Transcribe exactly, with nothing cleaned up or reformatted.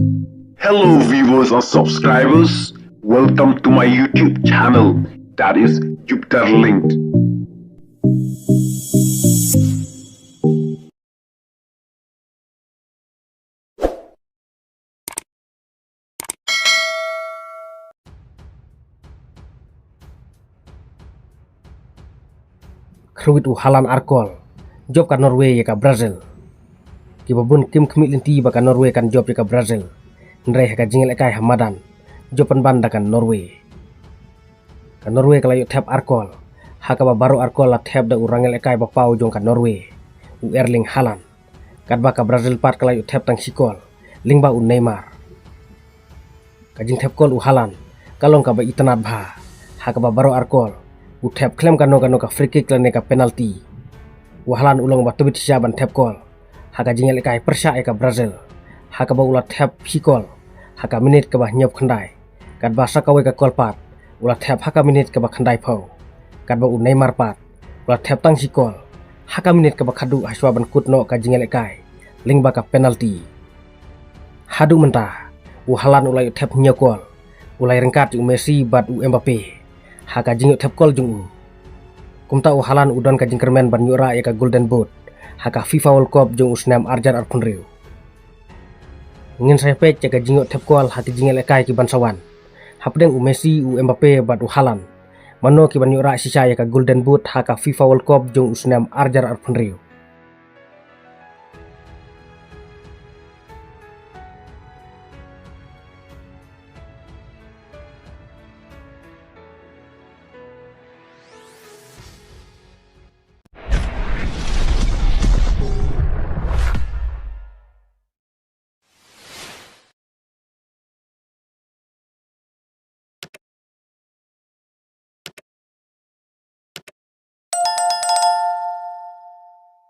Hello viewers and subscribers, welcome to my YouTube channel, that is Jupiter Linked. Khruit u Haaland ar kol, jop ka Norway ïa ka Brazil. Kiba bun kim khmih lynti ba ka Norway kan jop ïa ka Brazil, hynrei ha ka jingïalehkai ha madan, jop pynban da ka Norway. Ka Norway ka la ïoh thep ar kol, ha kaba baroh ar kol la thep da u rangïalehkai ba paw jong ka Norway, u Erling Haaland. Katba ka Brazil pat ka la ïoh thep tang shi kol, lyngba u Neymar. Ka jingthep kol u Haaland ka long kaba itynnad bha, ha kaba baroh ar kol u thep khlem kano kano ka free kick lane ka penalty. U Haaland u long ba tbit shisha ban thep kol ha ka jingïalehkai pyrshah ïa ka Brazil, ha kaba u la thep shi kol ha ka minit kaba hynñiewphew khyndai, katba sa kawei ka kol pat u la thep ha ka minit kaba khyndaiphew, katba u Neymar pat u la thep tang shi kol ha ka minit kaba khatduh hashwa ban kut noh ka jingïalehkai lyngba ka penalty. Haduh mynta u Haaland u la ïoh thep hynñiew kol, u la ïa ryngkat ïa u Messi bad u Mbappe. Ha ka jingïoh thep kol jong u, kumta u Haaland u don ka jingkyrmen ban ïoh rah ïa ka Golden Boot ha ka FIFA World Cup jong u snem ar hajar arphew hynriew. Ngin sa ïa peit ïa ka jingïoh thep kol ha ki jingïalehkai ki ban sa wan, hapdeng u Messi, u Mbappe bad u Haaland, mano ki ban ïoh rah shisha ïa ka Golden Boot ha ka FIFA World Cup jong u snem ar hajar arphew hynriew.